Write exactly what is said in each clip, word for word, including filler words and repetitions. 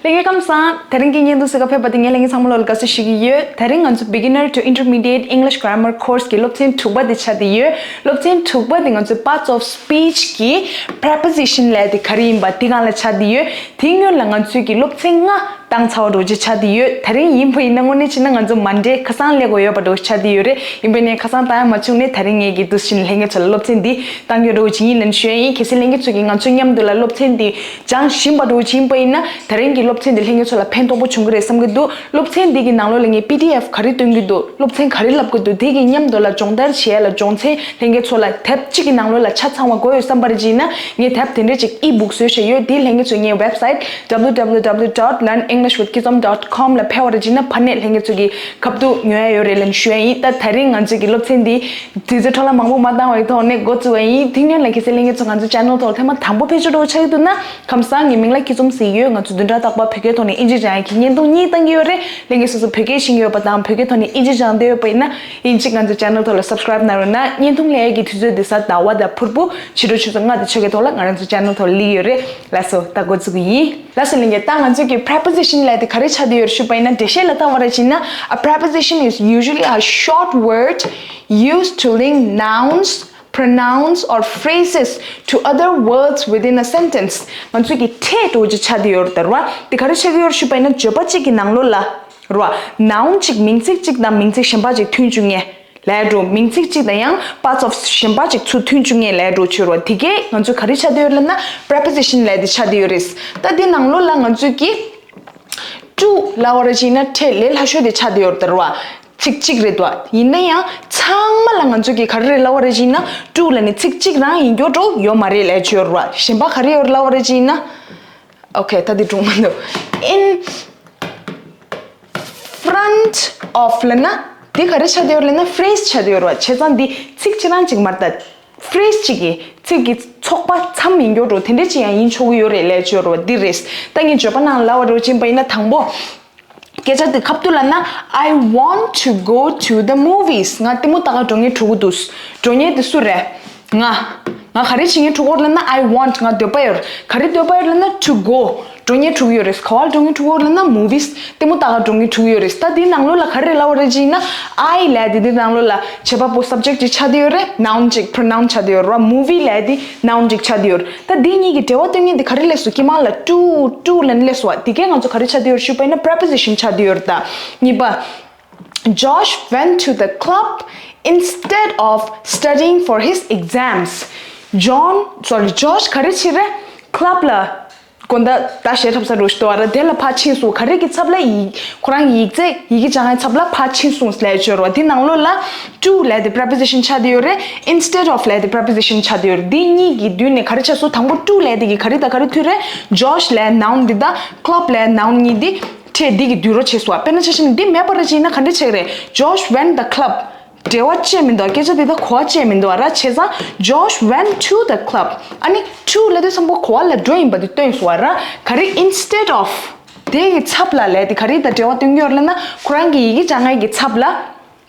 ལྷན་རྒྱས་ཁམས་བཟང་། དེ་རིང་གི་བརྙན་ཐུང་གཟིགས་ག་ཕེབས་པ་དེ་ངས་ལྷན་རྒྱས་ཚང་མ་ལོ་ལ་དགའ་བསུ་ཞུ་གི་ཡོད། དེ་རིང་ང་ཚོ་Beginner to Intermediate English Grammar Course གི་སློབ་ཚན་དྲུག་པ་དེ་ཆགས་བསྡད་ཡོད། སློབ་ཚན་དྲུག་པ་དེ་ང་ཚོའི་Parts of Speech གི་Preposition ལབ་དེ་ག་རེ་ཡིན་པ་དེ་སྒང་ལ་ཆགས་བསྡད་ཡོད། དེ་སྔོན་ལ་ང་ཚོའི་གི་སློབ་ཚན་ལྔ་བཏང་ཚར་བ་འདྲ་བོ་ཅིག་ཆགས་བསྡད་ཡོད། དེ་རིང་ཡིན་པ་ཡིན་ན་དངོས་གནས་བྱས་ན་ང་ཚོ་མ་འདྲེས་ཁ་སང་སླེབས་དགོས་ཡོད་པ་འདྲ་བོ་ཆགས་བསྡད་ཡོད་རེད། ཡིན་པ་ཡིན་ན་ཁ་སང་བཏང་ཡ་མ་བྱུང་ནས་དེ་རིང་ངས་གི་འདུག་སེ་བྱས་ནས་ལྷན་རྒྱས་ཚོ་ལ་སློབ་ཚན་འདི་བཏང་རྒྱུ་འདྲ་བོ་ཅིག་ཡིན་ལབ་ནས་ཞུ་ཡ་ཡིན། གལ་སྲིད་ལྷན་རྒྱས་ཚོ་གིས་ང་ཚོ་མཉམ་དུ་ལ་སློབ་ཚན་འདི་སྦྱངས་བཞིན་པ་འདྲ་བོ་ཅིག་ཡིན་པ་ཡིན་ན། དེ་རིང་གི་སློབ་ཚན་འདི་ལྷན་རྒྱས་ཚོ་ལ་ཕན་ཐོགས་པོ་བྱུང་གི་རེད་བསམ་གྱི་འདུག་སློབ་ཚན་འདི་གི་ནང་ལོགས་ལ་ངས་པི་ཌི་ཨེཕ་ག་རེ་སྟོན་གྱི་འདུག་སློབ་ཚན་ག་རེ་བསླབ་ཀྱི་འདུག་དེ་གི་མཉམ་དུ་ལ་སྦྱོང་བརྡར་བྱེད་ཡ་ལ་སྦྱོང་ཚན་ལྷན་རྒྱས་ཚོ་ལ་དེབ་གཅིག་གི་ནང་ལོགས་ལ་ཆ་ཚང་བ་དགོས་ཡོད་བསམ་པ་རེད་བྱས་ན། ངས་དེབ་དེ་འདྲས་ཅིག་ཨི་བུག་བཟོས་བཞག་ཡོད། དེ་ལྷན་རྒྱས་ཚོ་ངའི་ཝེབ་སའིཊ་W W W dot learn English with Kizom dot com ལ་ཕེབས་པ་རེད་བྱས་ན་ཕ་ནས་ལྷན་རྒྱས་ཚོ་གི་ཁ་ཐུག་ཉོ་ཡ་ཡོད་རེད་ལབ་ནས་ཞུ་ཡ་ཡིན། ད་དེ་རིང་ང་ཚོའི་གི་སློབ་ཚན་འདི་དུས་ཚོད་འཕྲོ་བརླག་མང་པོ་མ་བཏང་བའི་ཐོག་ནས་འགོ་བཙུགས་པ་ཡིན། དེ་སྔོན་ལ་གལ་སྲིད་ལྷན་རྒྱས་ཚོ་ང་ཚོའི་ཆེ་ནལ་ཐོག་ཐེངས་མ་དང་པོ་ཕེབས་ཆོག་འདྲ་བོ་ཆགས་ཀྱི་འདུག་ན། ཁམས་བཟང་། ངའི་མིང་ལ་སྐྱིད་འཛོམས་ཟེར་ཡོད། ང་ཚོ་བདུན་ཕྲག་རྟག་པར་བོད་སྐད་ཐོག་ནས་དབྱིན་ཇི་སྦྱང་ཡག་གི་བརྙན་ཐུང་གཉིས་བཏང་གི་ཡོད་རེད། ལྷན་རྒྱས་སོ་སོ་བོད་སྐད་ཤེས་ཀྱི་ཡོད་པ་དང་བོད་སྐད་ཐོག་ནས་དབྱིན་ཇི་སྦྱང་འདོད་ཡོད་པ་ཡིན་ན། ཡིན་གཅིག་ང་ཚོའི་ཆེ་ནལ་ཐོག་ལ་སབ་སི་ཀ་རེབ་གནང་རོགས་གནང་། བརྙན་ཐུང་སླེབས་ཡག་གི་དུས་ཚོད་འདི་གཟའ་ཟླ་བ་དང་ཕུར་བུ། ཕྱི་དྲོ་ཆུ་ཚོད་ལྔ་དང་ཕྱེད་ཀའི་ཐོག་ལ་ང་རང་ཚོའི་ཆེ་ནལ་ཐོག་ལ་སླེབས་ཀྱི་ཡོད་རེད། ལགས་སོ། ད་འགོ་བཙུགས་ཀྱི་ཡིན། ལགས་སོ། ལྷན་རྒྱས། ད་ང་ཚོའི་གི་preposition ལབ་དེ་ག་རེ་ཆགས་བསྡད་ཡོད་རེད་ཞུས་པ་ཡིན་ན། འགྲེལ་བཤད་ལ་བལྟ་བ་རེད་བྱས་ན། A preposition is usually a short word used to link nouns, pronouns or phrases to other words within a sentence. ང་ཚོའི་གི་ཕྲད་འདྲ་བོ་ཅིག་ཆགས་བསྡད་ཡོད་རེད་ད་ར་བ། དེ་ག་རེ་ཆགས་ཀྱི་ཡོད་རེད་ཞུས་པ་ཡིན་ན། བརྗོད་པ་གཅིག་གི་ནང་ལོགས་ལ་ར་བ། noun གཅིག་མིང་ཚིག་གཅིག་དང་མིང་ཚིག་གཞན་པ་གཅིག་མཐུན་བཅུག་མཁན་ལབ་ཡ་འདྲ་བོ། མིང་ཚིག་གཅིག་དང་ཡང་parts of གཞན་པ་གཅིག་ཚུར་མཐུན་བཅུག་མཁན་ལབ་ཡ་འདྲ་བོ་ཅིག་ཡོད་རེད་བ། དེ་གས་ང་ཚོ་ག་རེ་ཆགས་བསྡད་ཡོད་རེད་ལབ་ན། preposition ལབ་དེ་ཆགས་བསྡད་ཡོད་རེད། ད་དེ་ནང་ལོགས་ལ་ང་ཚོའི་གི to ལབ་པ་རེད་བྱས་ན་ཕྲད་ལས་སླ་ཤོས་དེ་ཆགས་བསྡད་ཡོད་རེད་ད་ར་བ། ཚིག་གཅིག་རེད་དོ། ཡིན་ན་ཡང་ཚང་མ་ལ་ང་ཚོ་གིས་ག་རེ་རེད་ལབ་པ་རེད་བྱས་ན། to ལབ་ནས་ཚིག་གཅིག་རང་ཡིན་རྒྱུ་འདྲ་བོ་ཡོད་མ་རེད་ལབ་ཡ་ཅིག་ཡོད་རེད་བ། གཞན་པ་ག་རེ་ཡོད་རེད་ལབ་པ་རེད་བྱས་ན། ཨོ་ཁེ། ད་དེ་སྒྲུང་མ་འདུག In front of ལབ་ན་དེ་ག་རེ་ཆགས་བསྡད་ཡོད་རེད་ལབ་ན། phrase ཆགས་བསྡད་ཡོད་རེད་བ། བྱས་ཙང་འདི་ཚིག་གཅིག་རང་གཅིག་མ་རེད་ད། phrase གཅིག་གི་ཚིག་གི་ཚོགས་པ་མཚམས་ཡིན་རྒྱུ་འདྲ་བོ་དེ་འདྲ་ཅིག་ཡང་ཡིན་ཆོག་གི་ཡོད་རེད་ལབ་ཡ་ཅིག་ཡོད་རེད་བ། འདི་རེད། ད་ངས་བརྗོད་པ་ནང་ལ་ལབ་པ་འདྲ་བོ་ཅིག་ཡིན་པ་ཡིན་ན། དང་པོ་སྐད་ཆ་དེ་ཁ་ཐུག་ལབ་ན། I want to go to the movies. ང་ལྟད་མོ་ལྟ་ག་འགྲོ་མཁན་འགྲོ་གི་འདུག་འགྲོ་མཁན་དེ་སུ་རེད། ང་། ང་ག་རེ་བྱེད་མཁན་འགྲོ་གི་ཡོད་རེད་ལབ་ན། I want. ང་འདོད་པ་ཡོད། ག་རེ་འདོད་པ་ཡོད་ལབ་ན། to go. འགྲོ་མཁན་འགྲོ་གི་ཡོད་རེད། ག་པར་འགྲོ་མཁན་འགྲོ་གི་ཡོད་རེད་ལབ་ན། movies. ལྟད་མོ་ལྟ་ག་འགྲོ་མཁན་འགྲོ་གི་ཡོད་རེད། ད་དེའི་ནང་ལོགས་ལ་ག་རེ་ལབ་པ་རེད་ཅེ་ན། I ལབ་དེ་དེའི་ནང་ལོགས་ལ་བྱེད་པ་པོ་subject ཅིག་ཆགས་བསྡད་ཡོད་རེད། noun ཅིག་pronoun ཆགས་བསྡད་ཡོད་རེད་བ། movie ལབ་དེ་noun ཅིག་ཆགས་བསྡད་ཡོད་རེད། ད་དེ་གཉིས་ཀྱི་འབྲེལ་བ་སྟོན་མཁན་དེ་ག་རེ་སླེབས་སོང་། དཀྱིལ་མ་ལ་to, to ལབ་ནས་སླེབས་སོང་བ། དེ་གས་ང་ཚོ་ག་རེ་ཆགས་བསྡད་ཡོད་རེད་ཞུས་པ་ཡིན་ན། preposition ཆགས་བསྡད་ཡོད་རེད། ད་གཉིས་པ། Josh went to the club instead of studying for his exams. John, sorry, Josh ག་རེ་བྱས་རེད། club ལ། དགོང་དག་ཟླ་ཞལ་འཁྲབ་ས་འདྲ་བོ་ཞིག་འདུག་པ་ར། དེ་ལ་ཕར་ཕྱིན་སོང་། ག་རེ་གི་ཚབ་ལ། ཡིག་ཁོ་རང་ཡིག་ཚད་ཡི་གེ་སྦྱང་ཡའི་ཚབ་ལ་ཕར་ཕྱིན་སོང་ལབ་ཡ་ཅིག་ཡོད་རེད་བ། དེ་ནང་ལོགས་ལ་to ལབ་དེ་preposition ཆགས་བསྡད་ཡོད་རེད། instead of ལབ་དེ་preposition ཆགས་བསྡད་ཡོད་རེད། དེ་གཉིས་ཀྱི་མདུན་ནས་ག་རེ་ཆགས་སོང་། དང་པོ་to ལབ་དེ་གིས་ག་རེ་དང་ག་རེ་མཐུད་རེད། Josh ལབ་noun དེ་དང་club ལབ་noun གཉིས་དེ་ཕྲད་འདི་གིས་བསྡུས་རོགས་བྱས་སོང་བ། དཔེར་ན་ཆ་བཞག་ན་འདི་མེད་པ་རེད་བྱས་ན་ག་འདྲ་ཆགས་ཀྱི་རེད། Josh went the club. འབྲེལ་བ་ཅི་ཡང་མི་འདུག་སྐད་ཆ་དེ་དང་གོ་བ་ཅི་ཡང་མི་འདུག་ར། བྱས་ཙང་Josh went to the club. ཨ་ནི་to ལབ་དུས་ཙམ་པ་གོ་བ་ལ་འགྲོ་ཡིན་པ་དེ་སྟོན་སོང་བ་ར། ག་རེ་instead of དེ་གི་ཚབ་ལ་ལབ་དེ་ག་རེ་དང་འབྲེལ་བ་སྟོན་གྱི་ཡོད་རེད་ལབ་ན། ཁོ་རང་གི་ཡི་གེ་སྦྱང་ཡས་ཀྱི་ཚབ་ལ།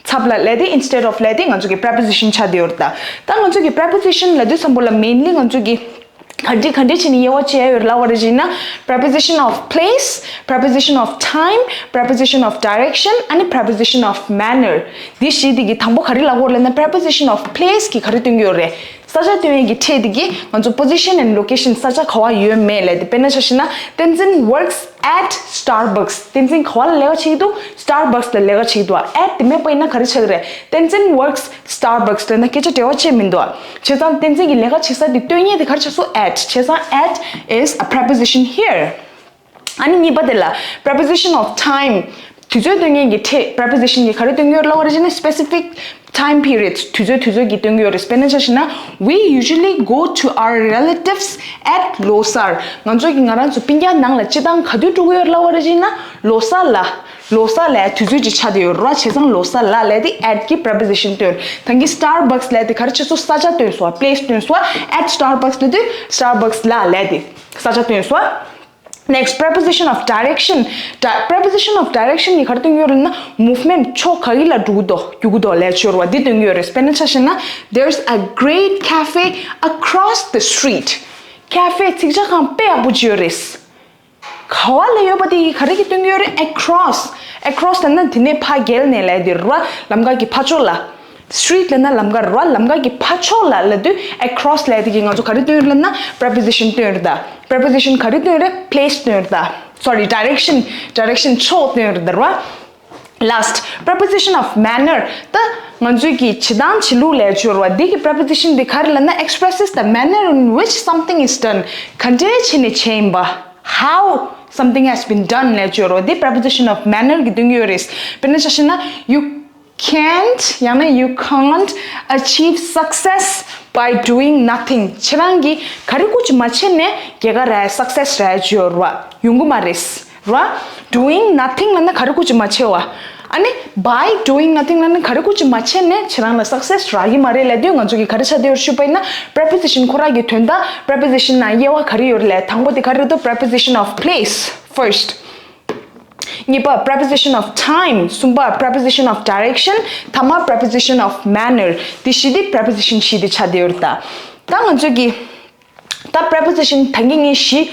ཚབ་ལ་ལབ་དེ་instead of ལབ་དེ་ང་ཚོ་གི་preposition ཆགས་བསྡད་ཡོད་རེད་ད། ད་ང་ཚོ་གི་preposition ལབ་དུས་ཙམ་པ་ལ་mainly ང་ཚོ་གི་ག་འདྲ་ག་འདྲ་བྱས་ནས་དབྱེ་བ་ཕྱེ་ཡ་ཡོད་ལབ་པ་རེད་བྱས་ན། preposition of place, preposition of time, preposition of direction, ཨ་ནི་preposition of manner. འདི་བཞི་དེ་གི་དང་པོ་ག་རེ་ལབ་དགོས་ལབ་ན། preposition of place གི་ག་རེ་སྟོན་གྱི་ཡོད་རེད། ས་ཆ་སྟོན་ཡས་ཀྱི་ཕྲད་དེ་གི་ང་ཚོ་position and location ས་ཆ་ག་བ་ཡོད་མེད་ལབ་དེ། དཔེར་ན་ཆ་བཞག་ན། བསྟན་འཛིན་works at Starbucks. བསྟན་འཛིན་ག་བ་ལ་ལས་ཀ་བྱེད་ཀྱི་འདུག Starbucks ལ་ལས་ཀ་བྱེད་ཀྱི་འདུག at དེ་མེད་པ་ཡིན་ན་ག་རེ་ཆགས་ཀྱི་རེད། བསྟན་འཛིན་works Starbucks ལབ་ན་སྐད་ཆ་འབྲེལ་བ་ཅི་ཡང་མི་འདུག་བྱས་ཙང་བསྟན་འཛིན་གྱི་ལས་ཀ་བྱེད་ས་དེ་སྟོན་ཡས་དེ་ག་རེ་ཆགས་སོང་། at བྱས་ཙང་at is a preposition here. ཨ་ནི་གཉིས་པ་དེ་ལ་preposition of time དུས་ཚོད་སྟོན་མཁན་གྱི་ཕྲད་preposition གྱི་ག་རེ་སྟོན་གྱི་ཡོད་ལབ་པ་རེད་བྱས་ན། specific time period དུས་ཚོད་དུས་ཚོད་ཀྱི་སྟོན་གྱི་ཡོད་རེད། དཔེར་ན་ཆ་བཞག་ན། We usually go to our relatives at ལོ་གསར། ང་ཚོ་གི་ང་རང་ཚོ་སྤུན་ཀྱག་ནང་ལ་སྤྱིར་བཏང་ག་དུས་འགྲོ་གི་ཡོད་ལབ་པ་རེད་བྱས་ན། ལོ་གསར་ལ། ལོ་གསར་ལ་དུས་ཚོད་ཅིག་ཆགས་བསྡད་ཡོད་རེད་བྱས་ཙང་ལོ་གསར་ལ་ལབ་དེ་at གི་preposition སྟོན། ད་གིན་Starbucks ལབ་དེ་ག་རེ་ཆགས་སོང་། ས་ཆ་སྟོན་སོང་། place སྟོན་སོང་། at Starbucks ལབ་དུས་Starbucks ལ་ལབ་དེ་ས་ཆ་སྟོན་སོང་། Next, preposition of direction. Di- preposition of direction ནི་ག་རེ་སྟོན་གྱི་ཡོད་རེད་ན། movement ཕྱོགས་ག་གི་ལ་འགྲོ་གི་འདུག་རྒྱུག་གི་འདུག་ལབ་ཡ་ཅིག་ཡོད་རེད་བ། འདི་སྟོན་གྱི་ཡོད་རེད། དཔེར་ན་ཆ་བཞག་ན། There's a great cafe across the street. Cafe ཚིག་ཇ་ཁང་དཔེ་ཡག་པོ་ཅིག་ཡོད་རེད། ག་བ་ལ་ཡོད་པ་དེ་ག་རེ་གི་སྟོན་གྱི་ཡོད་རེད། Across. Across ལབ་ན་དེ་ནས་ཕར་བརྒལ་ནས་ལབ་ཡ་དེ་རེད་བ། ལམ་ཁ་གི་ཕར་ཕྱོགས་ལ། Street ལབ་ན་ལམ་ཁ་རེད་བ། ལམ་ཁ་གི་ཕར་ཕྱོགས་ལ་ལབ་དུས་across ལབ་ཡ་དེ་གིས་ང་ཚོ་ག་རེ་སྟོན་ཡོད་ལབ་ན་preposition སྟོན་ཡོད་རེད་ད། Preposition ག་རེ་སྟོན་ཡོད་རེད། Place སྟོན་ཡོད་རེད་ད། Sorry, direction. Direction ཕྱོགས་སྟོན་ཡོད་རེད་ད་རེད་བ། Last, preposition of manner. ད་ང་ཚོའི་གི་བྱེད་སྟངས་བྱེད་ལུགས་ལབ་ཡ་ཅིག་ཡོད་རེད་བ། འདི་གི་preposition འདི་ག་རེ་ལབ་ན་expresses the manner in which something is done. ག་འདྲའི་བྱས་ནས་བྱས་ཡིན་པ། How something has been done ལབ་ཡ་ཅིག་ཡོད་རེད་བ། འདི་preposition of manner གིས་སྟོན་གྱི་ཡོད་རེད། དཔེར་ན་ཆ་བཞག་ན། You can't, ཡང་ན you can't achieve success by doing nothing. ཁྱེད་རང་གིས་ག་རེ་ཀུ་ཅིག་མ་བྱས་ནས་རྒྱལ་ཁ་རག་ཡ། Success རག་ཡ་ཅིག་ཡོད་རེད་བ། ཡོང་གི་མ་རེད། ར། Doing nothing ལབ་ན་ག་རེ་ཀུ་ཅིག་མ་བྱས་བ། ཨ་ནི་by doing nothing ལབ་ན་ག་རེ་ཀུ་ཅིག་མ་བྱས་ནས་ཁྱེད་རང་ལ་success རག་གི་མ་རེད་ལབ་དུས། ང་ཚོ་གིས་ག་རེ་ཆགས་བསྡད་ཡོད་རེད་ཞུས་པ་ཡིན་ན། Preposition ཁོ་རང་གི་དོན་དག preposition ནང་དབྱེ་བ་ག་རེ་ཡོད་རེད་ལབ། དང་པོ་དེ་ག་རེ་རེད་འདུག Preposition of place first. གཉིས་པ་preposition of time. གསུམ་པ་preposition of direction. ཐ་མ་preposition of manner. དེ་བཞི་དེ་preposition བཞི་དེ་ཆགས་བསྡད་ཡོད་རེད་ད། ད་ང་ཚོ་གིས་ད་preposition ད་གིན་ངས་བཞི།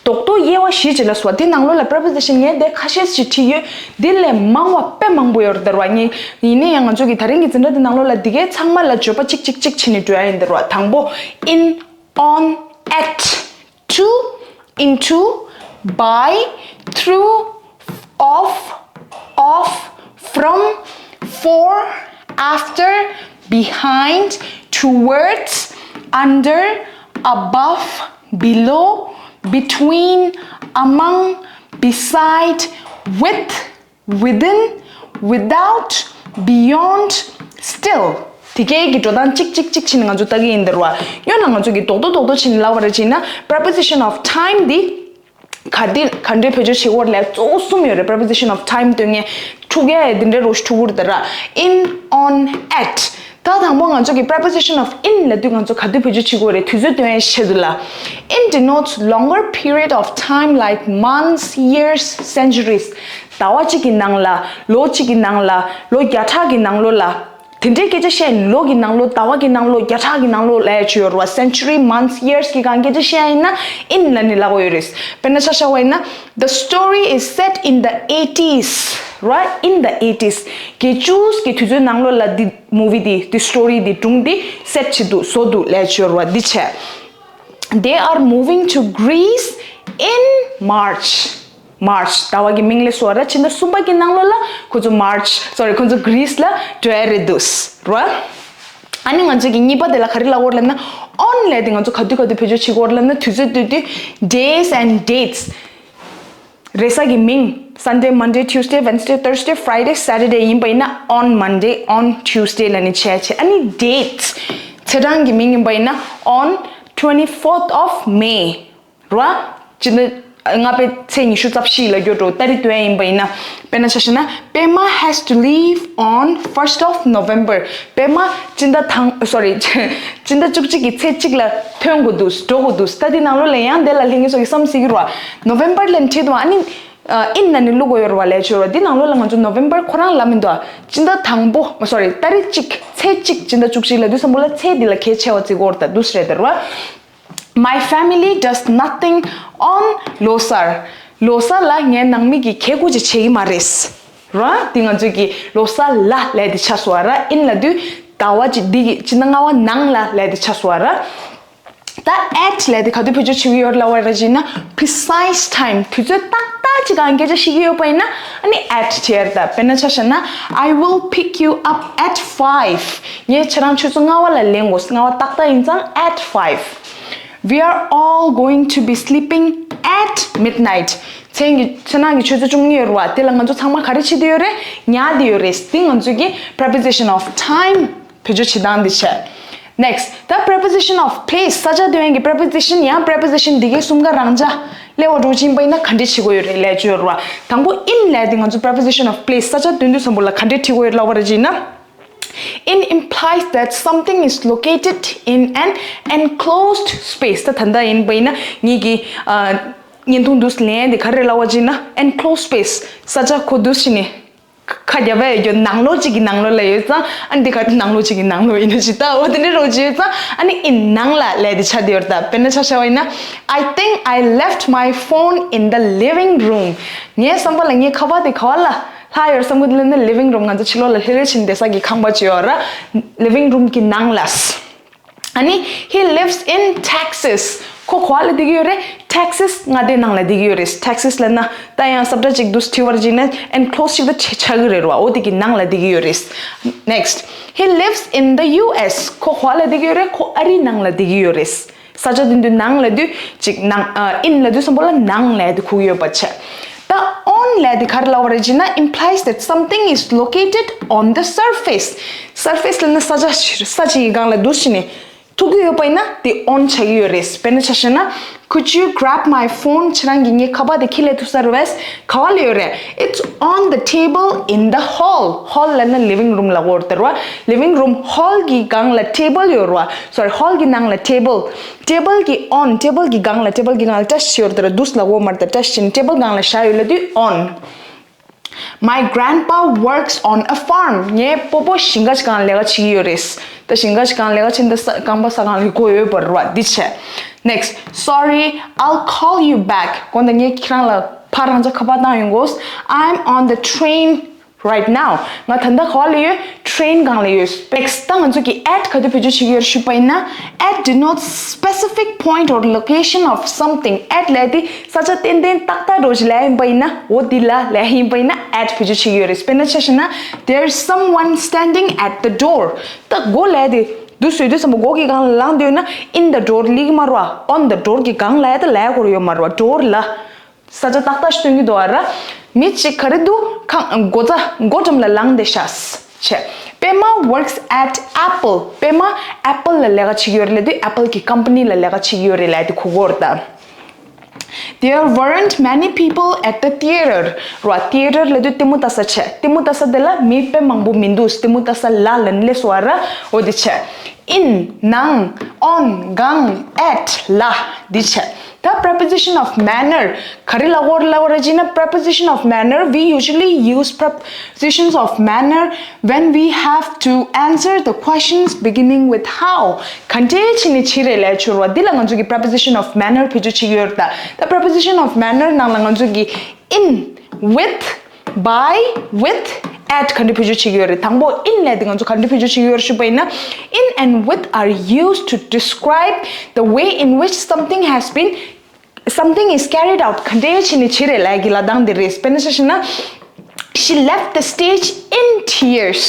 རྡོག་རྡོག་དབྱེ་བ་བཞི་ཅིག་ལབ་སོང་བ། དེ་ནང་ལོགས་ལ་preposition ངས་དེ་ཁ་ཤས་ཤིག་བྲིས་ཡོད། དེ་ལས་མང་བ་དཔེ་མང་པོ་ཡོད་རེད་ད་རེད་བ། ངས་ཡིན་ན་ཡང་ང་ཚོ་གིས་ད་རིང་གི་འཛིན་གྲྭ་དེ་ནང་ལོགས་ལ་དེ་གའི་ཚང་མ་ལ་བརྗོད་པ་གཅིག་གཅིག་གཅིག་བྱས་ནས་འགྲོ་ཡ་ཡིན་ད་རེད་བ། དང་པོ། In, on, at. To, into, by, through, of, off, from, for, after, behind, towards, under, above, below, between, among, beside, with, within, without, beyond, still. དེ་གའི་གི་འགྲོ་སྟངས་གཅིག་གཅིག་གཅིག་བྱས་ནས་ང་ཚོ་ལྟ་གི་ཡིན་ད་རེད་བ། ཡང་ན་ང་ཚོ་གིས་རྡོག་རྡོག་རྡོག་རྡོག་བྱས་ནས་ལབ་པ་རེད་བྱས་ན། Preposition of time འདི་ག་འདི་ག་འདྲའི་བེད་སྤྱོད་བྱེད་དགོས་རེད་ལབ། གཙོ་བོ་གསུམ་ཡོད་རེད། Preposition of time སྟོན་མཁན་འཁྲུག་ཡ་ཡ་འདི་འདྲའི་རོ་ཞིག་འཁྲུག་གི་རེད་ད་ར། In, on, at. ད་དང་པོ་ང་ཚོ་གིས་preposition of in ལབ་དུས་ང་ཚོ་ག་དུས་བེད་སྤྱོད་བྱེད་དགོས་རེད། དུས་ཚོད་སྟོན་ཡའི་ཆེད་དུ་ལ། In denotes longer period of time like months, years, centuries. ཟླ་བ་གཅིག་གི་ནང་ལ། ལོ་གཅིག་གི་ནང་ལ། ལོ་བརྒྱ་ཕྲག་གི་ནང་ལོགས་ལ། དེ་འདྲའི་སྐད་ཆ་བཤད་ཡིན། ལོ་གི་ནང་ལོགས། ཟླ་བ་གི་ནང་ལོགས། བརྒྱ་ཕྲག་གི་ནང་ལོགས་ལབ་ཡ་ཅིག་ཡོད་རེད་བ། Century, months, years གི་སྒང་སྐད་ཆ་བཤད་ཡ་ཡིན་ན་in ལབ་ནས་ལབ་དགོས་ཡོད་རེད། དཔེར་ན་ཆ་བཞག་པ་ཡིན་ན། The story is set in the eighties, right? In the eighties. བརྒྱད་ཅུ་གི་དུས་ཚོད་ནང་ལོགས་ལ་འདི་movie འདི། འདི་story འདི། སྒྲུང་འདི་set བྱེད་འདུག་བཟོ་འདུག་ལབ་ཡ་ཅིག་ཡོད་རེད་བ། འདི་བྱས། They are moving to Greece in March. March ཟླ་བ་གི་མིང་ལབ་སོང་བ་ར། ཕྱི་ཟླ་གསུམ་པ་གི་ནང་ལོགས་ལ་ཁོ་ཚོ་March, sorry, ཁོ་ཚོ་Greece ལ་འགྲོ་ཡ་རེད་འདུག་ར། ཨ་ནི་ང་ཚོ་གིས་གཉིས་པ་དེ་ལ་ག་རེ་ལབ་དགོས་རེད་ལབ་ན། On ལབ་དེ་ང་ཚོ་ག་དུས་ག་དུས་བེད་སྤྱོད་བྱེད་དགོས་རེད་ལབ་ན། དུས་ཚོད་སྟོན་དུས། Days and dates. རེས་གཟའ་གི་མིང་། Sunday, Monday, Tuesday, Wednesday, Thursday, Friday, Saturday ཡིན་པ་ཡིན་ན། On Monday, on Tuesday ལབ་ནས་བྱས་བྱས། ཨ་ནི་dates, ཚེས་གྲངས་ཀྱི་མིང་ཡིན་པ་ཡིན་ན། On twenty-fourth of May ར། སྤྱི་ཟླ་ལྔ་པའི་ཚེས་ཉི་ཤུ་རྩ་བཞི་ལ་སྐྱོར་འགྲོ། ཏ་རིག་སྟོན་ཡ་ཡིན་པ་ཡིན་ན། དཔེར་ན་ཆ་བཞག་ན། Pema has to leave on first of November. པད་མ་སྤྱི་ཟླ་དང་། sorry, སྤྱི་ཟླ་བཅུ་གཅིག་གི་ཚེས་གཅིག་ལ་ཐོན་དགོས་འདུག་འགྲོ་དགོས་འདུག་ད་འདི་ནང་ལོགས་ལ་ཡང་དེ་ལ་ལྷན་རྒྱས་ཚོ་གིས་བསམ་སྲིད་ཀྱི་རེད་བ། November ལབ་ནས་བྲིས་འདུག་ཨ་ནི། ཨ། in ལབ་ནས་བླུག་དགོས་ཡོད་རེད་བ། ལབ་ཡ་ཅིག་ཡོད་རེད་བ། འདི་ནང་ལོགས་ལ་ང་ཚོ་November ཁོ་རང་ལབ་མི་འདུག་ཨ། སྤྱི་ཟླ་དང་པོ། sorry, ཏ་རིག་གཅིག་ཚེས་གཅིག་སྤྱི་ཟླ་བཅུ་གཅིག་ལབ་དུས་ཙམ་པོ་ལ་ཚེས་འདི་ལ་གལ་ཆེ་བ་བརྩི་དགོས་རེད་ད། འདུག་སེ་རེད་ད་རེད་བ། My family does nothing on Losar. ལོ་གསར་ལ་ངའི་ནང་མི་གིས་ག་ཀུ་ཅིག་བྱེད་ཀྱི་མ་རེད། ར། འདི་ང་ཚོས་ཀྱི་ལོ་གསར་ལ་ལབ་དེ་ཆགས་སོང་བ་ར། in ལབ་དུས་ཟླ་བ་གཅིག་འདི་གི་སྤྱི་ཟླ་ལྔ་པ་ནང་ལ་ལབ་དེ་ཆགས་སོང་བ་ར། ད་at ལབ་དེ་ག་དུས་བེད་སྤྱོད་བྱེད་ཀྱི་ཡོད་ལབ་པ་ར་བྱས་ན། Precise time དུས་ཚོད་ཏག་ཏག་ཅིག་སྒང་སྐད་ཆ་བཤད་ཀྱི་ཡོད་པ་ཡིན་ན། ཨ་ནི་at བྱས་ར། ད་དཔེར་ན་ཆ་བཞག་ན། I will pick you up at five. ངས་ཁྱེད་རང་ཆུ་ཚོད་ལྔ་པ་ལ་ལེན་དགོས། ལྔ་པ་ཏག་ཏག་ཡིན་ཙང་at five. We are all going to be sleeping at midnight. མཚན་གྱི་ཚེ་ནང་གི་ཆུ་ཚོད་བཅུ་གཉིས་ཡོད་རེད་བ། དེ་ལ་ང་ཚོ་ཚང་མ་ག་རེ་བྱེད་དུ་ཡོད་རེད། ཉལ་དུ་ཡོད་རེད། འདི་ང་ཚོས་ཀྱི་preposition of time བེད་སྤྱོད་བྱེད་སྟངས་འདི་བྱས། Next, the preposition of place. ས་ཆ་སྟོན་གྱི་preposition ཡང་preposition འདི་གའི་གསུམ་ཀ་རང་ཆ་ལས་བ་འགྲོ་ཕྱིན་པ་ཡིན་ན་ག་འདྲས་བྱེད་དགོས་ཡོད་རེད་ལས་བྱོས་རེད་བ། དང་པོ་in ལས་དེ་ང་ཚོ་preposition of place ས་ཆ་སྟོན་དུས་ཙམ་པོ་ལ་ག་འདྲས་བྲིས་དགོས་ཡོད་ལབ་པ་ར་བྱས་ན། In implies that something is located in an enclosed space. ད་ད་ལྟ་ཡིན་པ་ཡིན་ན་ངེད་ཀྱི་ཨ་བརྙན་ཐུང་འདུག་ལེན་དེ་ག་རེ་ལབ་པ་བྱས་ན། Enclosed space ས་ཆ་ཁོ་འདུག་ཕྱིན་ནས། ཁ་རྒྱབ་པ་ཡོད་རྒྱུ་ནང་ལོགས་གཅིག་གི་ནང་ལོགས་ལ་ཡོད་ཙང་། ཨ་ནི་འདི་ག་ནང་ལོགས་གཅིག་གི་ནང་ལོགས་ཡིན་ན་ཞིག་ད་འོ་དེ་འདྲ་རོ་བྱེད་ཙང་། ཨ་ནི་ཨིན་ནང་ལ་ལས་དེ་ཆ་དེ་ཡོད་ད། དཔེར་ན་ཆ་བཞག་པ་ཡིན་ན། I think I left my phone in the living room. ངའི་བསམ་པ་ལ་ངའི་ཁ་པར་དེ་ག་བ་ལ་ལྷག་ཡོད་བསམ་གི་འདུག་ལབ་ན། ལི་ཝིང་རུམ། ང་ཚོ་ཕྱི་ལོགས་ལ་ལྷོད་ལྷོད་བྱས་ནས་བསྡད་ས་གི་ཁང་པ་ཅིག་ཡོད་ར། ལི་ཝིང་རུམ་གི་ནང་ལ། ཨ་ནི། He lives in Texas. ཁོ་ག་བ་ལ་བསྡད་ཀྱི་ཡོད་རེད། Texas མངའ་སྡེའི་ནང་ལ་བསྡད་ཀྱི་ཡོད་རེད། Texas ལབ་ན་ད་ཡང་ས་བཀྲ་གཅིག་འདུག་སེ་བྲིས་པ་ཅིག་ན་ཨེན་ཁི་ལོ་སི་ཅིག་ད་ཆགས་ཆགས་ཀྱི་རེད་ར། འོ་དེ་གི་ནང་ལ་བསྡད་ཀྱི་ཡོད་རེད། Next, he lives in the U S. ཁོ་ག་བ་ལ་བསྡད་ཀྱི་ཡོད་རེད། ཁོ་ཨ་རིའི་ནང་ལ་བསྡད་ཀྱི་ཡོད་རེད། ས་ཆ་དེ་འདུག་ནང་ལབ་དུས་ཅིག་ནང་། ཨ། in ལབ་དུས་སམ་བྷོ་ལ་ནང་ལབ་དེ་ཁུག་ཡོད་པ་བྱས། ད་on ལབ་དེ་ག་རེ་ལབ་པ་རེད་ཅེ་ན། implies that something is located on the surface. Surface ལབ་ན་ས་ཆ་ཞིག་ས་ཆ་གི་སྒང་ལ་འདུག་སེ་བྱས་ནས་ཐུག་གི་ཡོད་པ་ཡིན་ན་དེ་on ཆགས་ཀྱི་ཡོད་རེད། དཔེར་ན་ཆ་བཞག་ན། Could you grab my phone? ཁྱེད་རང་གིས་ངའི་ཁ་པར་དེ་འཁྱེར་སླེབས་ཐུབ་ས་རེད་པས། ག་བ་ལ་ཡོད་རེད། It's on the table in the hall. Hall ལབ་ན་ལི་ཝིང་རུམ་ལབ་ཀྱི་ཡོད་རེད་ད་ར། ལི་ཝིང་རུམ། ཧོལ་གྱི་སྒང་ལ་ཊེ་བལ་ཡོད་རེད་པ། སོ་རི། ཧོལ་གྱི་ནང་ལ་ཊེ་བལ། ཊེ་བལ་གྱི་on། ཊེ་བལ་གྱི་སྒང་ལ། ཊེ་བལ་གྱི་སྒང་ལ་བཀྲ་ཤིས་ཡོད་རེད་ད་ར། འདུག་སེ་ལབ་ཀྱི་ཡོད་མ་རེད་ད། བཀྲ་ཤིས་ཊེ་བལ་སྒང་ལ་བཞག་ཡོད་ལབ་དུས་on. My grandpa works on a farm. ངའི་སྤོ་བོ་ཞིང་ཁ་ཞིག་སྒང་ལས་ཀ་བྱེད་ཀྱི་ཡོད་རེད། ད་ཞིང་ཁ་ཞིག་སྒང་ལས་ཀ་བྱེད་ད་ས་རྐང་པ་ས་སྒང་ལ་སྒོ་ཡོད་པ་རེད་པ། འདི་བྱས། Next. Sorry, I'll call you back. དགོངས་དག་ངས་ཁྱེད་རང་ལ་ཕར་རང་ཅག་ཁ་པར་བཏང་ཡོང་དགོས། I'm on the train right now. ང་ད་ལྟ་ག་བ་ལ་ཡོད། ཊེ་རེན་སྒང་ལ་ཡོད། Next. ད་ང་ཚོ་གིས་at ག་དུས་བེད་སྤྱོད་བྱེད་ཀྱི་ཡོད་རེད་ཞུས་པ་ཡིན་ན། At denotes specific point or location of something. At ལབ་དེ་ས་ཆ་ཏན་ཏན་ཏག་ཏག་འདྲ་བོ་ཞིག་ལབ་ཡིན་པ་ཡིན་ན། འོ་འདི་ལ་ལབ་ཡིན་པ་ཡིན་ན་at བེད་སྤྱོད་བྱེད་ཀྱི་ཡོད་རེད། དཔེར་ན་ཆ་བཞག་ན། There's someone standing at the door. ད་སྒོ་ལབ་དེ་འདུག་སེ་ཡོད་དུས་སམ་བྷོ་སྒོ་གི་སྒང་ལ་ལངས་བསྡད་ཡོད་ན། In the door ལབ་ཀྱི་མ་རེད་པ། On the door གི་སྒང་ལ་ཡ་ད་ལབ་དགོས་ཡོད་མ་རེད་པ། ཌོར་ལ། ས་ཆ་ཏག་ཏག་ཞིག་སྟོན་གྱི་འདུག་པ་ར། མི་གཅིག་ག་རེ་འདུག་ཁང་སྒོ་རྩ་སྒོ་འགྲམ་ལ་ལངས་བསྡད་ཤག་བྱས། པད་མ་works at Apple. པད་མ་ཨེ་པལ་ལ་ལས་ཀ་བྱེད་ཀྱི་ཡོད་རེད་ལབ་དུས་ཨེ་པལ་གྱི་ཀམ་པ་ནི་ལ་ལས་ཀ་བྱེད་ཀྱི་ཡོད་རེད་ལབ་དེ་གོ་གི་ཡོད་རེད་ད། There weren't many people at the theater. ར། ཐི་ཡེ་ཊར་ལབ་དུས་ལྟད་མོ་ལྟ་ས་བྱས། ལྟད་མོ་ལྟ་ས་དེ་ལ་མི་དཔེ་མང་པོ་མི་འདུག་ལྟད་མོ་ལྟ་ས་ལ་ལབ་ནས་སླེབས་སོང་པ་ར། འོ་དེ་བྱས། In ནང་། on སྒང་། at ལ། འདི་བྱས། ད་preposition of manner ག་རེ་ལབ་ཀྱི་ཡོད་རེད་ལབ་པ་རེད་ཅེ་ན། Preposition of manner, we usually use prepositions of manner when we have to answer the questions beginning with how. ག་འདྲས་བྱས་ནས་བྱས་རེད་ལབ་ཡ་ཅིག་ཡོད་རེད་པ། འདི་ལ་ང་ཚོ་གིས་preposition of manner བེད་སྤྱོད་བྱེད་ཀྱི་ཡོད་རེད་ད། ད་preposition of manner ནང་ལ་ང་ཚོ་གིས་in, with, by, with, at ག་འདྲས་བེད་སྤྱོད་བྱེད་ཀྱི་ཡོད་རེད། དང་པོ་in ལབ་དེ་ང་ཚོ་ག་འདྲས་བེད་སྤྱོད་བྱེད་ཀྱི་ཡོད་རེད་ཞུས་པ་ཡིན་ན། In and with are used to describe the way in which something has been, something is carried out. ག་འདྲས་བྱས་ནས་བྱས་རེད་ལབ་ཡ་གི་ལབ་སྟངས་དེ་རེད། དཔེར་ན་ཆ་བཞག་ན། She left the stage in tears.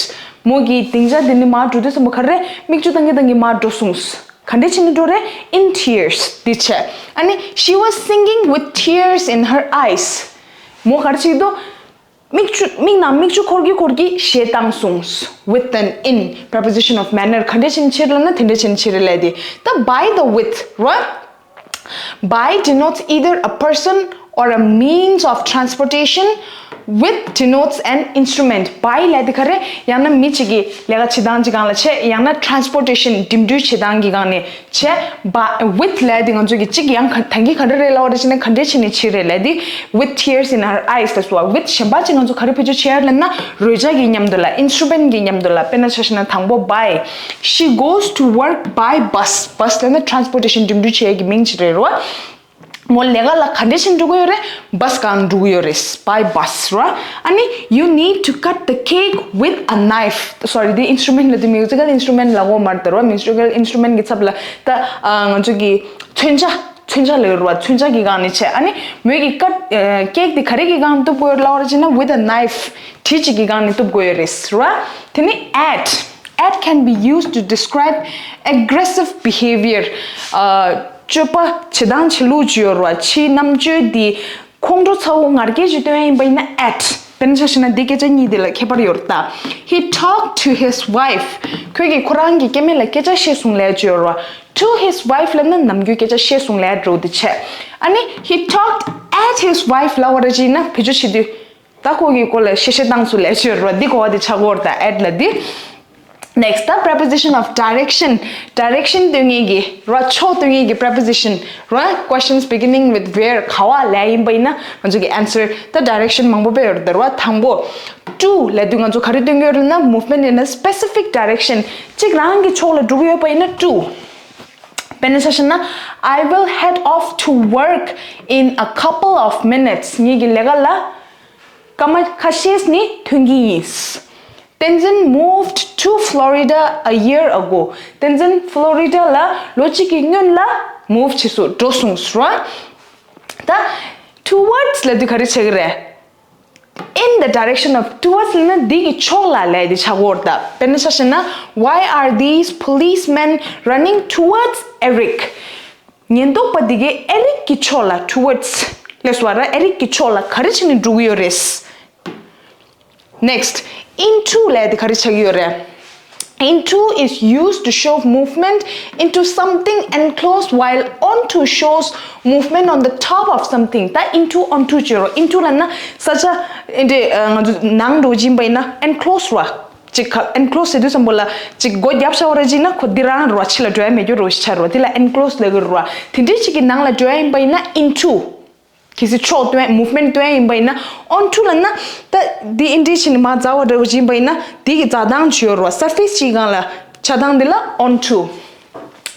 མོ་གིས་སྡིངས་ཆ་འདི་ནས་མར་འགྲོ་དུས་སམ་བྷོ་ག་རེ་རེད། མིག་ཆུ་བཏང་གིན་བཏང་གིན་མར་འགྲོ་སོང་། ག་འདྲས་བྱས་ནས་འགྲོ་རེད། In tears. འདི་བྱས། ཨ་ནི། She was singing with tears in her eyes. མོ་ག་རེ་བྱེད་ཀྱི་འདུག་མིག་ཆུ། མིག་ནང་མིག་ཆུ་འཁོར་གྱིན་འཁོར་གྱིན་གཞས་བཏང་སོང་། With an in, preposition of manner ག་འདྲས་བྱས་ནས་བྱས་རེད་ལབ་ན་དེ་འདྲས་བྱས་ནས་བྱས་རེད་ལབ་ཡ་དེ། ད་by the with ར། By denotes either a person or a means of transportation. With denotes an instrument. By ལབ་དེ་ག་རེ། ཡང་ན་མི་གཅིག་གི་ལས་ཀ་བྱེད་སྟངས་ཀྱི་སྒང་ལ་བྱས། ཡང་ན་transportation འགྲིམ་འགྲུལ་བྱེད་སྟངས་ཀྱི་སྒང་ནས་བྱས། By, with ལབ་དེ་ང་ཚོ་གིས་གཅིག་ཡང་ག་ད་གིན་ག་འདྲ་རེད་ལབ་པ་རེད་ཅེ་ན། ག་འདྲས་བྱས་ནས་བྱས་རེད་ལབ་དེ། With tears in her eyes ལབ་སོང་བ། With གཞན་པ་ཅིག་ང་ཚོ་ག་རེ་བེད་སྤྱོད་བྱེད་ཡ་ལབ་ན། རོལ་ཆ་གི་མཉམ་དུ་ལ། instrument གི་མཉམ་དུ་ལ། དཔེར་ན་ཆ་བཞག་ན་དང་པོ་by. She goes to work by bus. Bus ལབ་ན་transportation འགྲིམ་འགྲུལ་བྱེད་ཡ་གི་མིང་ཅིག་རེད་རོ། མོ་ལས་ཀ་ལ་ག་འདྲས་བྱས་ནས་འགྲོ་གི་ཡོད་རེད། བྷ་སི་སྒང་འགྲོ་གི་ཡོད་རེད། By bus ར། ཨ་ནི། You need to cut the cake with a knife. Sorry, འདི་instrument ལབ་དུས་musical instrument ལབ་ཀྱི་ཡོད་མ་རེད་ད་ར། Musical instrument གི་ཚབ་ལ་ད་ཨ་ང་ཚོ་གི་མཚོན་ཆ། མཚོན་ཆ་ལབ་ཀྱི་ཡོད་རེད་པ། མཚོན་ཆ་གི་སྒང་ནས་བྱས། ཨ་ནི། མོས་ཀྱིས་ཀཊ། ཨ། ཀེག་དེ་ག་རེ་གི་སྒང་ནས་གཏུབ་དགོས་ཡོད་ལབ་པ་རེད་ཅེ་ན། With a knife གྲི་གཅིག་གི་སྒང་ནས་གཏུབ་དགོས་ཡོད་རེད་ར། དེ་ནི་at. At can be used to describe aggressive behavior. ཨ། སྤྱོད་པ་བྱེད་སྟངས་བྱེད་ལུགས་ཅིག་ཡོད་རེད་པ། ཕྱིའི་རྣམ་དཔྱོད་དེ་ཁོང་ཁྲོ་ཚ་བོ་ངར་སྐད་ཅིག་སྟོན་ཡ་ཡིན་པ་ཡིན་ན་at. དཔེར་ན་ཆ་བཞག་ན་འདི་སྐད་ཆ་གཉིས་འདི་ལ་ཁྱད་པར་ཡོད་རེད་ད། He talked to his wife. ཁོས་ཀྱིས་ཁོ་རང་གི་སྐྱེ་དམན་ལ་སྐད་ཆ་བཤད་སོང་ལབ་ཡ་ཅིག་ཡོད་རེད་པ། To his wife ལབ་ན་ནམ་རྒྱུན་སྐད་ཆ་བཤད་སོང་ལབ་ཡ་འདྲ་བོ་དེ་བྱས། ཨ་ནི། He talked at his wife ལབ་པ་རེད་ཅེ་ན་བེད་སྤྱོད་བྱེད་དུས། ད་ཁོ་གི་སྐོར་ལ་བཤད་བཤད་བཏང་སོང་ལབ་ཡ་ཅིག་ཡོད་རེད་པ། འདི་གོ་བ་དེ་ཆགས་ཀྱི་ཡོད་རེད་ད། At ལབ་དེ། Next, the preposition of direction. Direction སྟོན་མཁན་གྱི་ར། ཕྱོགས་སྟོན་མཁན་གྱི་preposition ར། Questions beginning with where, ག་བ་ལབ་ཡིན་པ་ཡིན་ན་ང་ཚོ་གི་answer ད་direction མང་པོ་སྤེལ་ཡོད་རེད་ད་ར། དང་པོ། To ལབ་དུས་ང་ཚོ་ག་རེ་སྟོན་གྱི་ཡོད་རེད་ན། movement in a specific direction. གཅིག་རང་གི་ཕྱོགས་ལ་འགྲོ་གི་ཡོད་པ་ཡིན་ན་to. དཔེར་ན་ཆ་བཞག་ན། I will head off to work in a couple of minutes. ངེད་ཀྱི་ལས་ཀ་ལ་སྐར་མ་ཁ་ཤས་ནི་ཐོན་གྱི་ཡིན། Tenzin moved to Florida a year ago. Tenzin Florida ལ་ལོ་གཅིག་གི་སྔོན་ལ་move བྱས་སོང་། འགྲོ་སོང་ཟེར་བ། ད་towards ལབ་དུས་ག་རེ་བྱེད་ཀྱི་རེད། In the direction of. Towards ལབ་ན་འདི་གི་ཕྱོགས་ལ་ལབ་དེ་ཆགས་ཀྱི་ཡོད་རེད་ད། དཔེར་ན་ཆ་བཞག་ན། Why are these policemen running towards Eric? ཉེན་རྟོག་པ་འདི་གས་ཨེ་རིག་གི་ཕྱོགས་ལ། towards ལབ་སོང་བ་ར། ཨེ་རིག་གི་ཕྱོགས་ལ་ག་རེ་བྱས་ནས་འགྲོ་གི་ཡོད་རེད། Next, into ལབ་དེ་ག་རེ་ཆགས་ཀྱི་ཡོད་རེད། Into is used to show movement into something enclosed, while onto shows movement on the top of something. ད་into, onto བྱེད་རོགས། into ལབ་ན་ས་ཆ་ཨེ་འདྲས་ང་ཚོ་ནང་འགྲོ་བཞིན་པ་ཡིན་ན་enclosed ར། ཅིག་ག enclosed ཟེར་དུས་ཙམ་པོ་ལ་ཅིག་སྒོ་བརྒྱབ་བཞག་པ་ར་ཅིག་ན་ཁོ་འདི་རང་ར་ཕྱི་ལ་འགྲོ་ཡ་མེད་རྒྱུ་རོ་ཞིག་ཆགས་རོ། དེ་ལ་enclosed ལབ་ཀྱི་རོ། དེ་འདྲས་ཅིག་གི་ནང་ལ་འགྲོ་ཡ་ཡིན་པ་ཡིན་ན་into གལ་སྲིད་ཕྱོགས་སྟོན་movement སྟོན་ཡིན་པ་ཡིན་ན། onto ལབ་ན་ད་འདི་ཨེ་འདྲས་བྱས་ནས་མར་འཛེགས་པ་འདྲ་བོ་ཅིག་ཡིན་པ་ཡིན་ན་དེ་གི་འཛེགས་སྟངས་ཅིག་ཡོད་རེད་བ། surface ཅིག་སྒང་ལ་ཆགས་སྟངས་འདི་ལ་onto།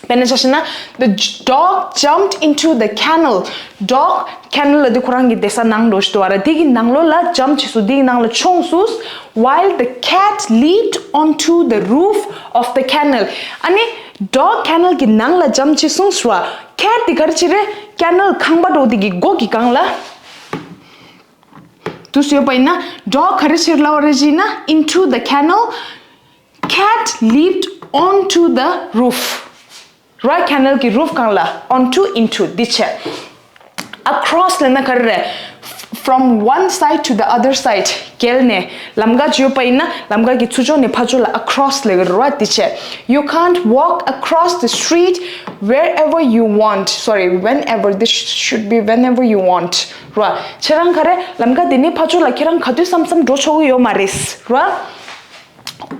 དཔེར་ན་ཆ་བཞག་ན། The j- dog jumped into the kennel. Dog, kennel ལབ་དུས་ཁོ་རང་གི་བསྡད་ས་ནང་འགྲོ་བཞིན་འདུག་བ་ར། དེ་གི་ནང་ལོགས་ལ་jump བྱས་སོང་། དེ་གི་ནང་ལ་མཆོངས་སོང་། While the cat leaped onto the roof of the kennel. ཨ་ནི་dog kennel གི་ནང་ལ་jump བྱས་སོང་ཟེར་བ། cat དེ་ག་རེ་བྱས་རེད། kennel ཁང་པ་འདྲ་བོ་དེ་གི་སྒོ་གི་སྒང་ལ་འདུག་སེ་ཡོད་པ་ཡིན་ན། dog ག་རེ་བྱས་ལབ་པ་རེད་ཅེ་ན། into the kennel, cat leaped onto the roof. ར། kennel གི་roof སྒང་ལ། onto, into འདི་བྱས། across ལབ་ན་ག་རེ་རེད། From one side to the other side. བརྒལ་ནས་ལམ་ཁ་ཅིག་ཡོད་པ་ཡིན་ན་ལམ་ཁ་གི་ཚུར་ཕྱོགས་ནས་ཕར་ཕྱོགས་ལ་across ལབ་ཀྱི་རེད་བ། དེ་བྱས། You can't walk across the street wherever you want. Sorry, whenever. This should be whenever you want ར། ཁྱེད་རང་ག་རེ་ལམ་ཁ་དེ་ནས་ཕར་ཕྱོགས་ལ་ཁྱེད་རང་ག་དུས་བསམ་བསམ་འགྲོ་ཆོག་གི་ཡོད་མ་རེད་ར།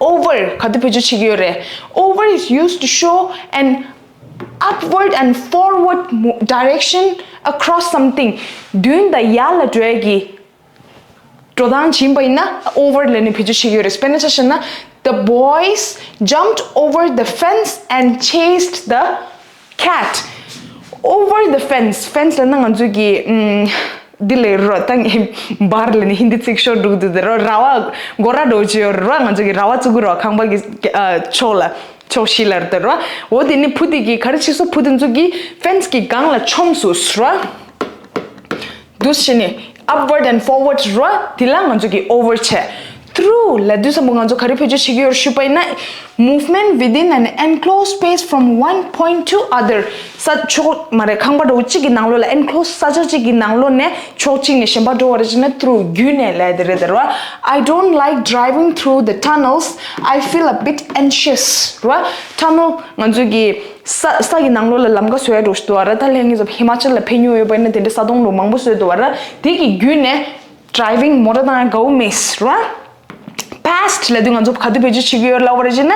over ག་དུས་བེད་སྤྱོད་བྱེད་ཀྱི་ཡོད་རེད། Over is used to show an upward and forward mo- direction across something. མདུན་དང་ཡར་ལ་འགྲོ་ཡ་གི་འགྲོ་སྟངས་ཡིན་པ་ཡིན་ན་over ལབ་ནས་བེད་སྤྱོད་བྱེད་ཀྱི་ཡོད་རེད། དཔེར་ན་ཆ་བཞག་ན། The boys jumped over the fence and chased the cat. Over the fence. Fence ལབ་ན་ང་ཚོ་གི་ཨམ། འདི་ལས་རོ་ད་ངས་འབར་ལ་ནི་ཧིན་དི་ཚིག་ཤོར་འགྲོ་གི་འདུག་དེ་རོ། ར་བ་སྒོ་ར་འགྲོ་བྱེད་ཡོད་རོ། ང་ཚོ་གི་ར་བ་བཙུགས་གི་རོ། ཁང་པ་གི་ཨ་ཕྱོགས་ལ་ཕྱོགས་བཞི་ལ་རེད་རོ། འོ་དེ་ནི་བུ་དེ་གི་ག་རེ་བྱས་སོང་། བུ་དེ་ཚོ་གི་fence གི་སྒང་ལ་མཆོངས་སོང་རོ། འདུག་སེ་ནི་upward and forward རོ། དེ་ལ་ང་ཚོ་གི་over བྱས། Through ལབ་དུས་ཙམ་པོ་ང་ཚོ་ག་རེ་བེད་སྤྱོད་བྱེད་ཀྱི་ཡོད་ཞུས་པ་ཡིན་ན། Movement within an enclosed space from one point to other. ས་ཕྱོགས་མ་རེད། ཁང་པ་འདྲ་བོ་གཅིག་གི་ནང་ལོགས་ལ། enclosed ས་ཆ་གཅིག་གི་ནང་ལོགས་ནས་ཕྱོགས་གཅིག་ནས་གཞན་པ་འགྲོ་བ་རེད་ཅེ་ན། through བརྒྱུད་ནས་ལབ་དེ་རེད་དེ་རོ། I don't like driving through the tunnels. I feel a bit anxious རོ། tunnel ང་ཚོ་གི་ས་ས་གི་ནང་ལོགས་ལ་ལམ་ཁ་བཟོ་ཡ་འགྲོ་ཞིག་འདུག་བ་ར། ད་ལྷན་ངེས་ཚོ་ཧི་མ་ཅལ་ལ་ཕེབས་མྱོང་ཡོད་པ་ཡིན་ན་དེ་འདྲའི་ས་དོང་ལོ་མང་པོ་བཟོས་འདུག་བ་ར། དེ་གི་བརྒྱུད་ནས་driving མོ་ཊ་བཏང་ཡ་དགའ་བོ་མེད་ར། past ལབ་དུས་ང་ཚོ་ག་དུས་བེད་སྤྱོད་བྱེད་ཀྱི་ཡོད་ལབ་པ་རེད་ཅེ་ན།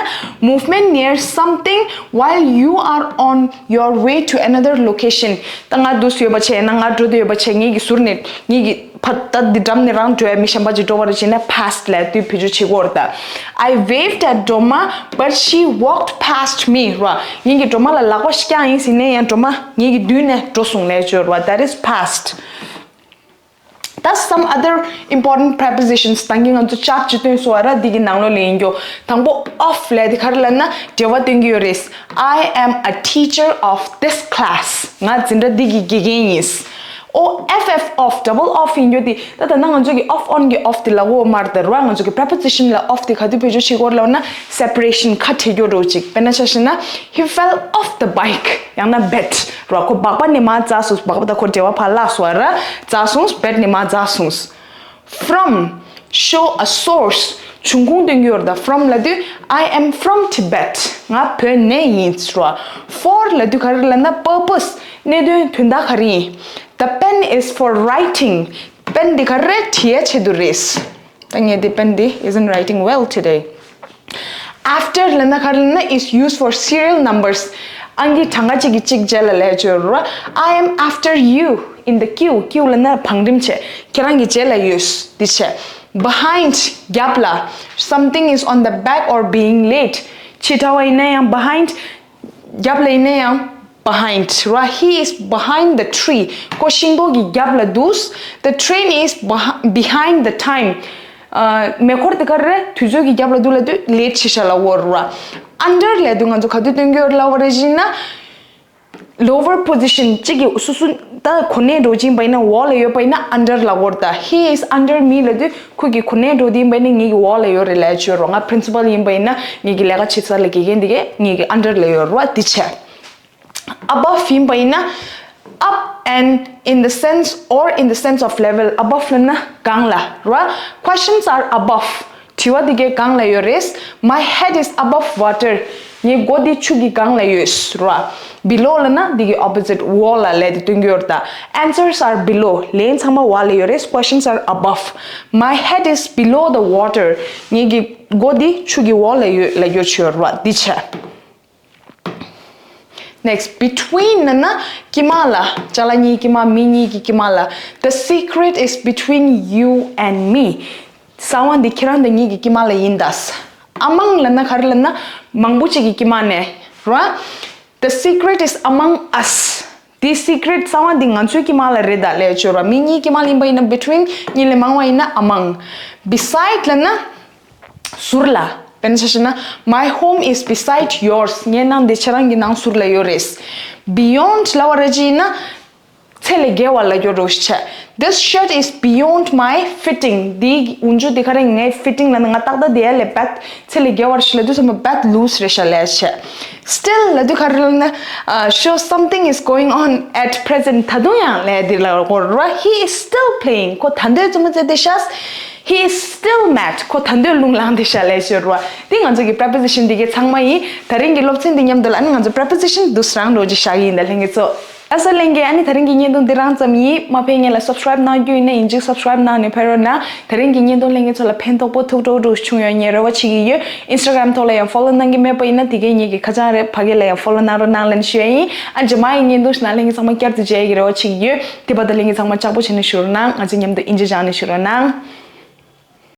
movement near something while you are on your way to another location. ད་ང་འདུག་སེ་ཡོད་པ་བྱས་ན། ང་འགྲོ་དུས་ཡོད་པ་བྱས། ངེད་ཀྱི་ཟུར་ནས་ངེད་ཀྱི་ཕ་ད་འདི་འགྲམ་ནས་རང་འགྲོ་ཡ་མི་གཞན་པ་ཅིག་འགྲོ་བ་རེད་ཅེ་ན། past ལབ་དུས་བེད་སྤྱོད་བྱེད་ཀྱི་ཡོད་རེད་ད། I waved at Droma, but she walked past me ར། ངེད་ཀྱི་སྒྲོལ་མ་ལ་ལག་པ་ཞིག་བརྐྱངས་ཡིན་ཟེར་ནས་ཡང་སྒྲོལ་མ་ངེད་ཀྱི་མདུན་ནས་འགྲོ་སོང་ལབ་ཀྱི་ཡོད་རེད་བ། That is past. That's some other important prepositions. ད་གིན་ང་ཚོ་chart ཅིག་སྟོན་སོང་བ་ར། འདི་གི་ནང་ལོགས་ལ་ཡིན་རྒྱུ། དང་པོ་of ལབ་དེ་ག་རེ་ལབ་ན་འབྲེལ་བ་སྟོན་གྱི་ཡོད་རེད། I am a teacher of this class. ང་འཛིན་གྲྭ་འདི་གི་དགེ་རྒན་ཡིན། ཨོ་ཨེཕ་ཨེཕ of, double of ཡིན་རྒྱུ་དེ། ད་ད་ནང་ང་ཚོ་གི་of, on གི་of དེ་ལབ་ཀྱི་ཡོད་མ་རེད་ད་ར། ང་ཚོ་གི་preposition ལ་of དེ་ག་དུས་བེད་སྤྱོད་བྱེད་ཀྱི་ཡོད་རེད་ལབ་ན། separation ཁ་བྲལ་རྒྱུ་འདྲ་བོ་ཅིག་དཔེར་ན་ཆ་བཞག་ན། He fell off the bike. ཡང་ན་bed ར། ཁོ་སྦག་སྦག་ནས་མར་འཛེགས་སོང་། སྦག་སྦག་ད་ཁོ་འབྲེལ་བ་ཕར་བརླག་སོང་བ་ར། འཛེགས་སོང་། bed ནས་མར་འཛེགས་སོང་། From, show a source. འབྱུང་ཁུངས་སྟོན་གྱི་ཡོད་རེད་ད། from ལབ་དུས། I am from Tibet. ང་བོད་ནས་ཡིན་ཟེར་བ། For ལབ་དུས་ག་རེ་ལབ་ན་purpose, གནད་དོན་དོན་དག་ག་རེ་ཡིན། The pen is for writing. pen དེ་ག་རེ་རེད། བྲིས་ཡ་ཆེད་དུ་རེད། ད་ངས་དེ་pen དེ་isn't writing well today. After ལབ་ན་ག་རེ་ལབ་ན is used for serial numbers. ཨང་ཀི་གྲངས་ཀ་གཅིག་གི་གཅིག་རྗེས་ལ་ལབ་ཡ་ཅིག་ཡོད་རེད་བ། I am after you in the queue. Queue ལབ་ན་བང་རིམ་བྱས། ཁྱེད་རང་གི་རྗེས་ལ་ཡོད། འདི་བྱས། Behind རྒྱབ་ལ། Something is on the back or being late. ཕྱི་དྲ་བ་ཡིན་ན་ཡང་behind། རྒྱབ་ལ་ཡིན་ན་ཡང་behind ར། He is behind the tree. ཁོ་ཤིང་ཏོག་གི་རྒྱབ་ལ་འདུག The train is behi- behind the time. ཨ། མེ་འཁོར་དེ་ག་རེ་རེད། དུས་ཚོད་ཀྱི་རྒྱབ་ལ་འདུག་ལབ་དུས་late ཆེ་ཤ་ལ་འོར་ར། Under ལབ་དུས་ང་ཚོ་ག་དུས་སྟོན་གྱི་ཡོད་ལབ་པ་རེད་ཅེ་ན། Lower position གཅིག་གི་སོ་སོ་ད་གོ་གནས་འགྲོ་ཅིང་པ་ཡིན་ན་འོག་ལ་ཡོད་པ་ཡིན་ན་under ལབ་དགོས་རེད་ད། He is under me ལབ་དུས་ཁོ་གི་གོ་གནས་འགྲོ་དུས་ཡིན་པ་ཡིན་ན་ངེད་ཀྱི་འོག་ལ་ཡོད་རེད་ལབ་ཡ་ཅིག་ཡོད་རེད་བ། ང་principal ཡིན་པ་ཡིན་ན་ངེད་ཀྱི་ལས་ཀ་བྱེད་ས་ལ་དགེ་རྒན་དེ་གས་ངེད་ཀྱི་under ལ་ཡོད་རེད་བ། འདི་བྱས། Above ཡིན་པ་ཡིན་ན། Up and in the sense or in the sense of level. Above ལབ་ན་སྒང་ལ་ར། Questions are above. དྲི་བ་འདི་གའི་སྒང་ལ་ཡོད་རེད། My head is above water. ངའི་མགོ་འདི་ཆུ་གི་སྒང་ལ་ཡོད་ར། Below ལབ་ན་འདི་གི་opposite འོག་ལ་ལབ་དེ་སྟོན་གྱི་ཡོད་རེད་ད། Answers are below. ལན་ཚང་མ་འོག་ལ་ཡོད་རེད། Questions are above. My head is below the water. ངའི་གི་མགོ་འདི་ཆུ་གི་འོག་ལ་ཡོད་ལབ་ཡོད་ཆོད་ར། འདི་བྱས། Next, between ལབ་ན་དཀྱིལ་མ་ལ། ཅ་ལག་གཉིས་དཀྱིལ་མ། མི་གཉིས་ཀྱི་དཀྱིལ་མ་ལ། The secret is between you and me. གསང་བ་འདི་ཁྱེད་རང་དང་ངེད་ཀྱི་དཀྱིལ་མ་ལ་ཡིན་ད། Among ལབ་ན་ག་རེ་ལབ་ན་མང་པོ་ཅིག་གི་དཀྱིལ་མ་ནས་ར། The secret is among us. འདི་secret གསང་བ་འདི་ང་ཚོའི་དཀྱིལ་མ་ལ་རེད་ད་ལབ་ཡ་ཅིག་ཡོད་ར། མི་གཉིས་དཀྱིལ་མ་ལ་ཡིན་པ་ཡིན་ན་between གཉིས་ལས་མང་བ་ཡིན་ན་among. Beside ལབ་ན་ཟུར་ལ། དཔེར་ན་ཆ་བཞག་ན། My home is beside yours. ངའི་ནང་འདི་ཁྱེད་རང་གི་ནང་ཟུར་ལ་ཡོད་རེད། Beyond ལབ་པ་རེད་ཅེ་ན། ཚད་ལས་བརྒལ་བ་ལབ་ཡོད་རེད་བྱས། This shirt is beyond my fitting. འདི་འོག་འཇུག་འདི་ག་རེ་ངའི་fitting ལབ་ན་ང་ཏག་ཏག་དེ་ཡ་ལས་བད་ཚད་ལས་བརྒལ་བ་རེད་ཤག་ལབ་དུས་ཙམ་པ་བད་loose རེད་ཤག་ལབ་བྱས། Still ལབ་དུས་ག་རེ་ལབ་ན། ཨ། Shows something is going on at present. ད་དུང་ཡང་ལབ་འདི་ལ་གོ་ར། He is still playing. ཁོ་ད་འདོད་རྩེད་མོ་རྩེ་བསྡད་ཤག He is still mad. ཁོ་ད་འདོད་རླུང་ལངས་བསྡད་ཤག་ལབ་ཡོད་རེད་བ། འདི་ང་ཚོ་གི་preposition འདི་གའི་ཚང་མ་ཡིན། ད་རིང་གི་སློབ་ཚན་འདི་མཉམ་དུ་ལ་ཨ་ནི་ང་ཚོ་preposition འདུག་སེ་རང་འགྲོ་རྒྱུ་བཞག་གི་ཡིན་ད་ལྷན་རྒྱས་ཚོ། ཨ་ས་ལྷན་རྒྱས། ཨ་ནི་ད་རིང་གི་བརྙན་ཐུང་འདི་རང་ཙམ་ཡིན། མ་ཕེབས་སྔོན་ལ་subscribe གནང་རྒྱུ་ཡིན་ན་ཡིན་གཅིག subscribe གནང་ནས་ཕེབས་རོགས་གནང་། ད་རིང་གི་བརྙན་ཐུང་ལྷན་རྒྱས་ཚོ་ལ་ཕན་ཐོགས་པོ་ཐུགས་སྤྲོ་སྤྲོ་བྱུང་ཡོད་ངས་རེ་བ་བྱེད་ཀྱི་ཡོད། Instagram ཐོག་ལ་ཡང་follow གནང་གི་མེད་པ་ཡིན་ན་དེ་གའི་ངེད་ཀྱི་ཁ་བྱང་རེད། ཕ་གི་ལ་ཡང་follow གནང་རོགས་གནང་ལབ་ནས་ཞུ་ཡ་ཡིན། ཨ་རྗེས་མ་ཡི་བརྙན་ཐུང་ཞིག་ནང་ལྷན་རྒྱས་ཚང་མ་བསྐྱར་དུ་མཇལ་ཡ་གི་རེ་བ་བྱེད་ཀྱི་ཡོད། དེ་བར་དུ་ལྷན་རྒྱས་ཚང་མ་ལྕགས་པོ་བྱས་ནས་བཞུགས་རོགས་གནང་། ང་ཚོ་མཉམ་དུ་ཨིན་ཇི་སྦྱངས་ནས་བཞུགས་རོགས་གནང་།